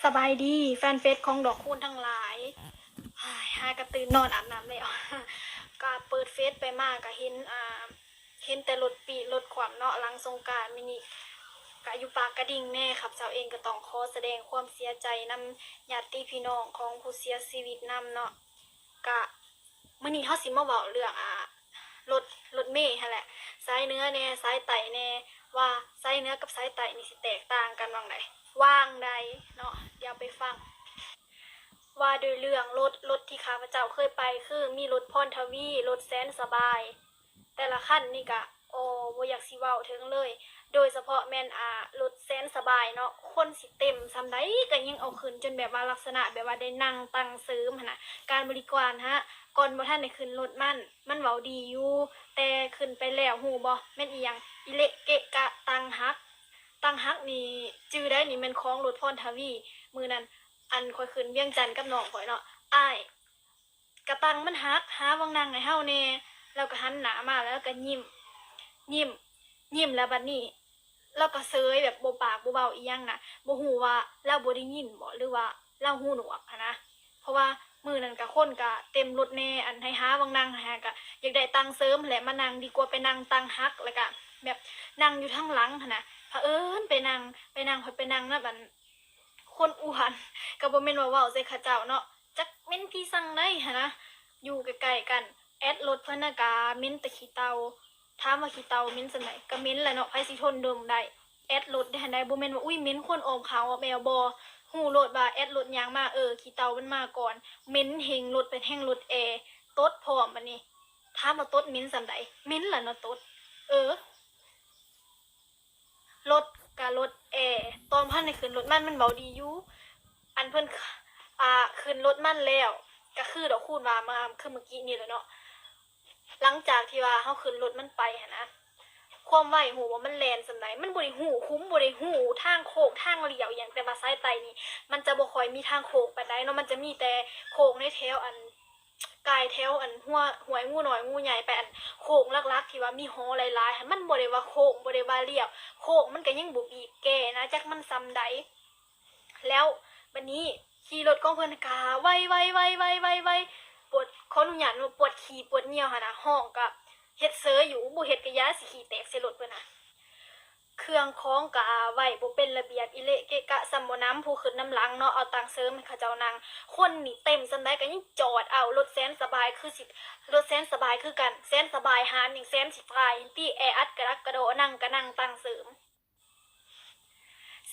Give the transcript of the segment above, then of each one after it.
ສະບາຍດີແຟນເຟສຂອງດອກຄູນທັງຫຼາຍ. ຫາກະຕື່ນນອນອາບນ້ຳແລ້ວ ກະເປີດເຟສໄປມາກະເຫັນ ອ່າ ເຫັນແຕ່ລົດປີດລົດຂວ້ຳເນາະ. ຫຼັງສົງການມື້ນີ້ກະຢູ່ປາກກະດິງແດ່. ຂ້າພະເຈົ້າເອງກະຕ້ອງຂໍສະແດງຄວາມເສຍໃຈນຳຍາດຕິພີ່ນ້ອງຂອງຜູ້ເສຍຊີວິດນຳເນາະ. ກະມື້ນີ້ເຮົາຊິມາເວົ້າເລື່ອງ ອ່າ ລົດ ລົດເມຫັ້ນແຫຼະ ສາຍເໜືອແດ່ ສາຍໃຕ້ແດ່ ວ່າສາຍເໜືອກັບສາຍໃຕ້ນີ້ຊິແຕກຕ່າງກັນຫວ່າງໃດ ຫວ່າງໃດເນາະ. ດຽວໄປຟັງ ວ່າໂດຍເລື່ອງລົດ ລົດທີ່ຂ້າພະເຈົ້າເຄີຍໄປ ຄືມີລົດພອນທະວີ ລົດແສນສະບາຍ ແຕ່ລະຄັນນີ້ກະ ໂອ້ ບໍ່ຢາກຊິເວົ້າເຖິງເລີຍ. ໂດຍສະເພາະແມ່ນ ອ່າ ລົດແສນສະບາຍເນາະ ຄົນຊິເຕັມສ່ຳໃດກະຍັງເອົາຂຶ້ນ ຈົນແບບວ່າລັກສະນະແບບວ່າໄດ້ນັ່ງຕັ່ງເສີມຫັ້ນນະ. ການບໍລິການຫະ ກ່ອນບໍ່ທັນໄດ້ຂຶ້ນລົດມັນ ມັນເວົ້າດີຢູ່ ແຕ່ຂຶ້ນໄປແລ້ວຮູ້ບໍ່ ແມ່ນອີ່ຫຍັງ ອີເລະເກະກະຕັ່ງຫັກ. ຕັ່ງຫັກນີ້ຈື່ໄດ້ນີ້ ແມ່ນຂອງລົດພອນທະວີ. ມື້ນັ້ນ ອັນ ຂ້ອຍຂຶ້ນວຽງຈັນກັບນ້ອງຂ້ອຍເນາະ ອ້າຍ ກະຕັ່ງມັນຫັກ ຫາບ່ອນນັ່ງໃຫ້ເຮົາແດ່. ລາວກະຫັນໜ້າມາ ແລ້ວລາວກະຍິ້ມ ຍິ້ມ ຍິ້ມແລ້ວບາດນີ້ລາວກະເສີຍແບບບໍ່ປາກບໍ່ເວົ້າອີ່ຫຍັງນະ. ບໍ່ຮູ້ວ່າລາວບໍ່ໄດ້ຍິນບໍ ຫຼືວ່າລາວຫູໜວກຫັ້ນນະ. ເພາະວ່າມື້ນັ້ນກະຄົນກະເຕັມລົດແດ່ ອັນ ໃຫ້ຫາບ່ອນນັ່ງ ຫາກະຢາກໄດ້ຕັ່ງເສີມຫັ້ນແຫຼະ ມານັ່ງດີກວ່າໄປນັ່ງຕັ່ງຫັກ ແລ້ວກະແບບນັ່ງຢູ່ທາງຫຼັງຫັ້ນນະ. ພະເອີນໄປນັ່ງ ໄປນັ່ງ ຂ້ອຍໄປນັ່ງນຳ ອັນ ຄົນອ້ວນ ກະບໍ່ແມ່ນວ່າເວົ້າໃສ່ເຂົາເຈົ້າເນາະ ຈັກເໝັນຂີ້ສັງໃດຫັ້ນນະ. ຢູ່ໃກ້ໆກັນ ແອັດລົດເພິ່ນນະກະເໝັນແຕ່ຂີ້ເຕົ່າ. ຖາມວ່າຂີ້ເຕົ່າເໝັນສ່ຳໃດ ກະເໝັນແຫຼະເນາະ ໃຜຊິທົນດົມໄດ້. ແອັດລົດເດ້ຫັ້ນໃດ ບໍ່ແມ່ນວ່າ ອຸ້ຍ ເໝັນຄວັນອອມຂາວອອມແອວ ບໍ່. ຮູ້ໂລດວ່າແອັດລົດຫຍັງມາ ເອີ ຂີ້ເຕົ່າມັນມາກ່ອນ. ເໝັນແຮງລົດ ເປັນແຮງລົດແອ ຕົດພ້ອມບາດນີ້. ຖາມວ່າຕົດເໝັນສ່ຳໃດ ເໝັນແຫຼະເນາະຕົດ ເອີ. ລົດກະລົດແອ ຕອນບໍ່ທັນໄດ້ຂຶ້ນລົດມັນ ມັນເວົ້າດີຢູ່. ອັນເພິ່ນ ອ່າ ຂຶ້ນລົດມັນແລ້ວ ກະຄືດອກຄູນວ່າມາ ຄືມື້ກີ້ນີ້ແຫຼະເນາະ. ຫຼັງຈາກທີ່ວ່າເຮົາຂຶ້ນລົດມັນໄປຫັ້ນນະ ຄວາມໄວຮູ້ບໍ່ ມັນແລ່ນສ່ຳໃດ. ມັນບໍ່ໄດ້ຮູ້ຂຸມ ບໍ່ໄດ້ຮູ້ທາງໂຄ້ງທາງລ້ຽວອີ່ຫຍັງ ແຕ່ວ່າສາຍໃຕ້ນີ້ມັນຈະບໍ່ຄ່ອຍມີທາງໂຄ້ງປານໃດເນາະ. ມັນຈະມີແຕ່ໂຄ້ງໃນແຖວ ອັນ ກາຍແຖວ ອັນ ຫົວ ຫ້ວຍງູນ້ອຍງູໃຫຍ່ໄປ ອັນ ໂຄ້ງຫຼັກໆທີ່ວ່າມີຫໍຫຼາຍໆຫັ້ນ ມັນບໍ່ໄດ້ວ່າໂຄ້ງ ບໍ່ໄດ້ວ່າລ້ຽວ ໂຄ້ງມັນກະຍັງບໍ່ບີບແກ່ນະ ຈັກມັນສ່ຳໃດ. ແລ້ວບາດນີ້ຂີ່ລົດຂອງເພິ່ນກະໄວໆໆໆໆ ປວດ ຂໍອະນຸຍາດເນາະ ປວດຂີ້ປວດຍ່ຽວຫັ້ນນະ ຮ້ອງກະເຮັດເສີຍຢູ່ ບໍ່ເຮັດກະຢ່າ ຊິຂີ້ແຕກໃສ່ລົດເພິ່ນນະ. ເຄື່ອງຂອງກະໄວ້ບໍ່ເປັນລະບຽບ ອີເລະເກະກະ ສ່ຳບໍ່ນຳຜູ້ຂຶ້ນນຳຫຼັງເນາະ ເອົາຕັ່ງເສີມໃຫ້ເຂົາເຈົ້ານັ່ງ. ຄົນນີ້ເຕັມສ່ຳໃດກະຍັງຈອດເອົາ. ລົດແສນສະບາຍຄືຊິ ລົດແສນສະບາຍຄືກັນ ແສນສະບາຍຫານຫຍັງ ແສນຊິປາຍຫັ້ນຕິ ແອອັດກະດັກກະດໍ ນັ່ງກະນັ່ງຕັ່ງເສີມ.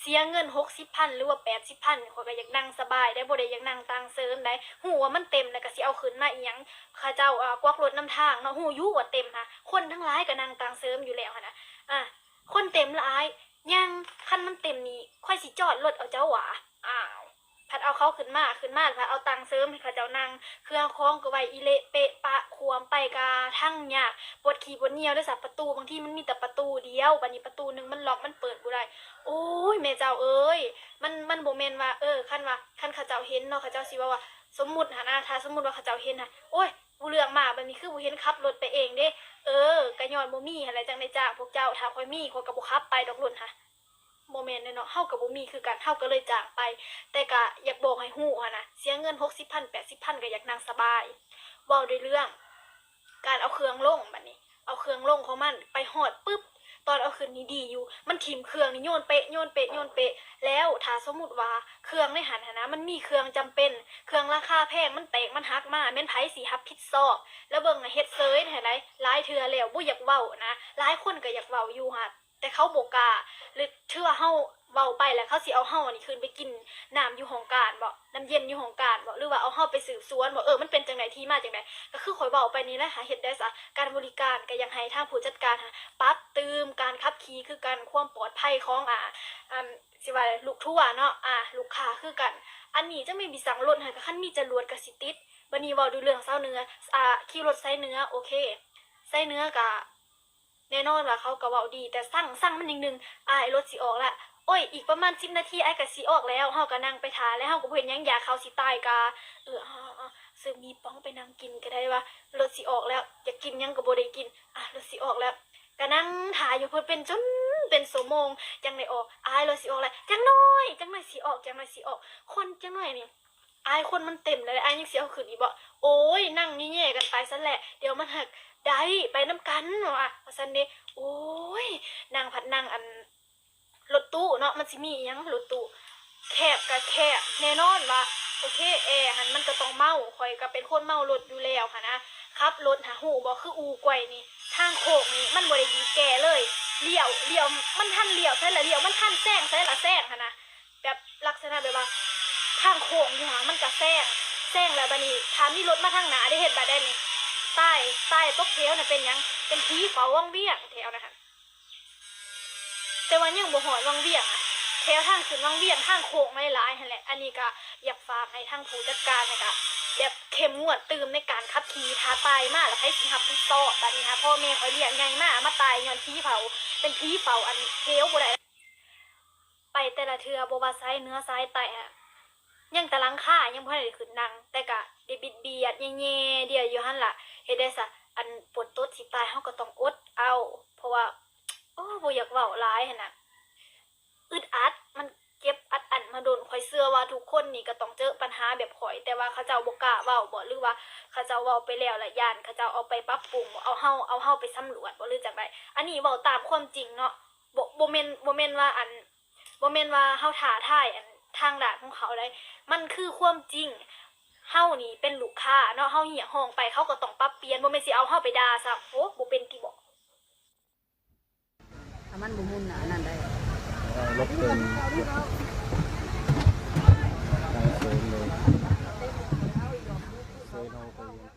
ເສຍເງິນຫົກສິບພັນ ຫຼືວ່າແປດສິບພັນ ຂ້ອຍກະຢາກນັ່ງສະບາຍໄດ໋ ບໍ່ໄດ້ຢາກນັ່ງຕັ່ງເສີມໄດ໋. ຮູ້ວ່າມັນເຕັມແລ້ວກະຊິເອົາຂຶ້ນມາອີ່ຫຍັງ ເຂົາເຈົ້າ ອ່າ ກວັກລົດນຳທາງເນາະ ຮູ້ຢູ່ວ່າເຕັມຫັ້ນ ຄົນທັງຫຼາຍກະນັ່ງຕັ່ງເສີມຢູ່ແລ້ວຫັ້ນນະ. ອ່າ ຄົນເຕັມຫຼາຍ ຍັງ ຄັນມັນເຕັມນີ້ ຂ້ອຍຊິຈອດລົດເອົາເຈົ້າຫວາ. ອ້າວ ພັດເອົາເຂົາຂຶ້ນມາ ຂຶ້ນມາລະພັດເອົາຕັ່ງເສີມໃຫ້ເຂົາເຈົ້ານັ່ງ ເຄື່ອງຂອງກະໄວ້ອີເລະເປະປະ ຂວ້ຳໄປກະທັງຍາກ ປວດຂີ້ປວດຍ່ຽວເດ້ສະ. ປະຕູບາງທີມັນມີແຕ່ປະຕູດຽວ ບາດນີ້ປະຕູໜຶ່ງມັນລັອກ ມັນເປີດບໍ່ໄດ້. ໂອ້ຍ ແມ່ເຈົ້າເອີຍ ມັນ ມັນບໍ່ແມ່ນວ່າ ເອີ ຄັນວ່າ ຄັນເຂົາເຈົ້າເຫັນເນາະ ເຂົາເຈົ້າຊິເວົ້າວ່າ ສົມມຸດຫັ້ນນະ ຖ້າສົມມຸດວ່າເຂົາເຈົ້າເຫັນຫັ້ນ ໂອ້ຍ ຜູ້ເລື່ອງມາບາດນີ້ຄືບໍ່ເຫັນຂັບລົດໄປເອງເດ້. ເອີ ກະຍ້ອນບໍ່ມີຫັ້ນແຫຼະ ຈັ່ງໄດ້ຈ້າງພວກເຈົ້າ ຖ້າຂ້ອຍມີ ຂ້ອຍກະບໍ່ຂັບໄປດອກລົດຫັ້ນ. ບໍ່ແມ່ນເດ້ເນາະ ເຮົາກະບໍ່ມີຄືກັນ ເຮົາກະເລີຍຈ້າງໄປ. ແຕ່ກະຢາກບອກໃຫ້ຮູ້ຫັ້ນນະ ເສຍເງິນຫົກສິບພັນ ແປດສິບພັນ ກະຢາກນັ່ງສະບາຍ. ເວົ້າໂດຍເລື່ອງການເອົາເຄື່ອງລົງ ບາດນີ້ ເອົາເຄື່ອງລົງຂອງມັນ ໄປຮອດປຶບ ຕອນເອົາຂຶ້ນນີ້ດີຢູ່ ມັນຖິ້ມເຄື່ອງນີ້ໂຍນເປະ ໂຍນເປະ ໂຍນເປະ. ແລ້ວຖ້າສົມມຸດວ່າເຄື່ອງໃນຫັ້ນຫັ້ນນະ ມັນມີເຄື່ອງຈຳເປັນ ເຄື່ອງລາຄາແພງ ມັນແຕກມັນຫັກມາ ແມ່ນໃຜຊິຮັບຜິດຊອບ? ແລ້ວເບິ່ງນະ ເຮັດເຊີຍແທ້ໃດ໋. ຫຼາຍເທື່ອແລ້ວ ບໍ່ຢາກເວົ້ານະ ຫຼາຍຄົນກະຢາກເວົ້າຢູ່ຫັ້ນ ແຕ່ເຂົາບໍ່ກ້າ ຫຼື ຖືວ່າເຮົາເວົ້າໄປແລ້ວ ເຂົາຊິເອົາເຮົານີ້ຂຶ້ນໄປກິນນ້ຳຢູ່ຫ້ອງການບໍ ນ້ຳເຢັນຢູ່ຫ້ອງການບໍ ຫຼືວ່າເອົາເຮົາໄປສືບສວນບໍ ເອີ ມັນເປັນຈັ່ງໃດ ທີ່ມາຈັ່ງໃດ. ກະຄືຂ້ອຍເວົ້າໄປນີ້ແຫຼະ ຫາເຮັດໄດ້ສະ ການບໍລິການກະຢາກໃຫ້ທາງຜູ້ຈັດການຫັ້ນ ປັບຕື່ມການຂັບຂີ່ຄືກັນ ຄວາມປອດໄພຂອງ ອ່າ ອ່າ ຊິວ່າລູກທົວເນາະ ອ່າ ລູກຄ້າຄືກັນ. ອັນນີ້ຈັກແມ່ນວິສັງລົດຫັ້ນ ກະຄັນມີຈະຫຼວດກະຊິຕິດ. ບາດນີ້ເວົ້າໂດຍເລື່ອງຊາວເໜືອ ອ່າ ຂີ່ລົດສາຍເໜືອ ໂອເຄ ສາຍເໜືອກະ ແນ່ນອນວ່າເຂົາກະເວົ້າດີ ແຕ່ສັ່ງ ສັ່ງມັນໜຶ່ງ ອ້າຍ ລົດຊິອອກລະ ໂອ້ຍ ອີກປະມານສິບນາທີ ອ້າຍ ກະຊິອອກແລ້ວ. ເຮົາກະນັ່ງໄປຖ້າ ແລ້ວເຮົາກະບໍ່ເຮັດຫຍັງ ຢາກເຂົ້າຊິຕາຍກະ ເອີ ເອົາ ເອົາ ເອີ ຊື້ໝີ່ປ່ອງໄປນັ່ງກິນກະໄດ້ວ່າ ລົດຊິອອກແລ້ວ ຢາກກິນຫຍັງກະບໍ່ໄດ້ກິນ ອ່ະ ລົດຊິອອກແລ້ວ ກະນັ່ງຖ້າຢູ່ພຸ້ນ ເປັນຈົນ ເປັນຊົ່ວໂມງຈັ່ງໄດ້ອອກ. ອ້າຍ ລອຊິອອກແລ້ວ, ຈັກໜ້ອຍ, ຈັກໜ້ອຍຊິອອກ, ຈັກໜ້ອຍຊິອອກ. ຄົນຈັກໜ້ອຍນີ້, ອ້າຍ ຄົນມັນເຕັມແລ້ວ, ອ້າຍຍັງຊິເອົາຂຶ້ນອີກບໍ່? ໂອ້ຍ ນັ່ງແຍ່ໆກັນໄປຊັ້ນແຫຼະ, ດຽວມັນຫາກໄດ້ໄປນຳກັນວ່າ ວ່າຊັ້ນເດ້. ໂອ້ຍ ນັ່ງພັດນັ່ງອັນ ລົດຕູ້ເນາະ, ມັນຊິມີອີ່ຫຍັງ ລົດຕູ້ ແຄບກະແຄບ ແນ່ນອນວ່າ ໂອເຄ ແອຫັ້ນມັນກະຕ້ອງເມົາ, ຂ້ອຍກະເປັນຄົນເມົາລົດຢູ່ແລ້ວຫັ້ນນະ. ຂັບລົດຫາຮູ້ບໍ່ ຄືອູກວຍນີ້ ທາງໂຄ້ງນີ້ມັນບໍ່ໄດ້ບີບແກເລີຍ, ລ້ຽວ ລ້ຽວ ມັນທັນລ້ຽວໃສລະລ້ຽວ, ມັນທັນແຊງໃສລະແຊງຫັ້ນນະ. ແບບລັກສະນະແບບວ່າທາງໂຄ້ງຢູ່ຫັ້ນ ມັນກະແຊງ ແຊງແລ້ວບາດນີ້ຖ້າມີລົດມາທາງໜ້າເດ້ ເຮັດບາດໃດນີ້? ຕາຍ ຕາຍຕົກເຫວນະ ເປັນຫຍັງ? ເປັນຜີເຝົ້າວັງວຽງແຖວນັ້ນຫັ້ນ. ແຕ່ວ່າຍັງບໍ່ຮອດວັງວຽງອະ, ແຖວທາງຂຶ້ນວັງວຽງ ທາງໂຄ້ງຫຼາຍໆຫັ້ນແຫຼະ. ອັນນີ້ກະຢາກຝາກໃຫ້ທາງຜູ້ຈັດການນະ ກະແບບເຂັ້ມງວດຕື່ມໃນການຂັບຂີ່, ຖ້າຕາຍມາລະໃຜຊິຮັບຜິດຊອບ? ບາດນີ້ຫາພໍ່ແມ່ຂ້ອຍລ້ຽງໃຫຍ່ມາ ມາຕາຍຍ້ອນຜີເຝົ້າ, ເປັນຜີເຝົ້າອັນເຫວບໍ່ໄດ້. ໄປແຕ່ລະເທື່ອ ບໍ່ວ່າສາຍເໜືອສາຍໃຕ້ຫະ ຍັງແຕ່ຫຼັງຄາ ຍັງບໍ່ທັນໄດ້ຂຶ້ນນັ່ງ, ແຕ່ກະໄດ້ບິດບຽດແຍ່ໆດຽວຢູ່ຫັ້ນລະ, ເຮັດໄດ້ຊະ. ອັນຝົນຕົກຊິຕາຍ ເຮົາກະຕ້ອງອົດເອົາ ເພາະວ່າ ໂອ້ ບໍ່ຢາກເວົ້າຫຼາຍຫັ້ນນະ, ອຶດອັດ, ມັນເຈັບອັດອັ້ນມາດົນ. ຂ້ອຍເຊື່ອວ່າທຸກຄົນນີ້ກະຕ້ອງເຈີປັນຫາແບບຂ້ອຍ, ແຕ່ວ່າເຂົາເຈົ້າບໍ່ກ້າເວົ້າບໍ ຫຼືວ່າເຂົາເຈົ້າເວົ້າໄປແລ້ວລະຢ້ານເຂົາເຈົ້າເອົາໄປປັບປຸງບໍ, ເອົາເຮົາ ເອົາເຮົາໄປສຳຫຼວດບໍ ຫຼືຈັ່ງໃດ? ອັນນີ້ເວົ້າຕາມຄວາມຈິງເນາະ. ບໍ່ ບໍ່ແມ່ນ ບໍ່ແມ່ນວ່າອັນ ບໍ່ແມ່ນວ່າເຮົາທ້າທາຍອັນທາງດ້ານຂອງເຂົາໃດ, ມັນຄືຄວາມຈິງ. ເຮົານີ້ເປັນລູກຄ້າເນາະ, ເຮົາຮຽກຮ້ອງໄປ ເຂົາກໍຕ້ອງປັບປ່ຽນ, ບໍ່ແມ່ນຊິເອົາເຮົາໄປດ່າຊ້ຳ. ໂອ້ ບໍ່ເປັນຕິບໍ? ຖ້າມັນບໍ່ໝຸນໜ້ານັ້ນໄດ້ ເອີ ລົບເກີນ ການເສີມເລີຍ ເສີມເຮົາໄປ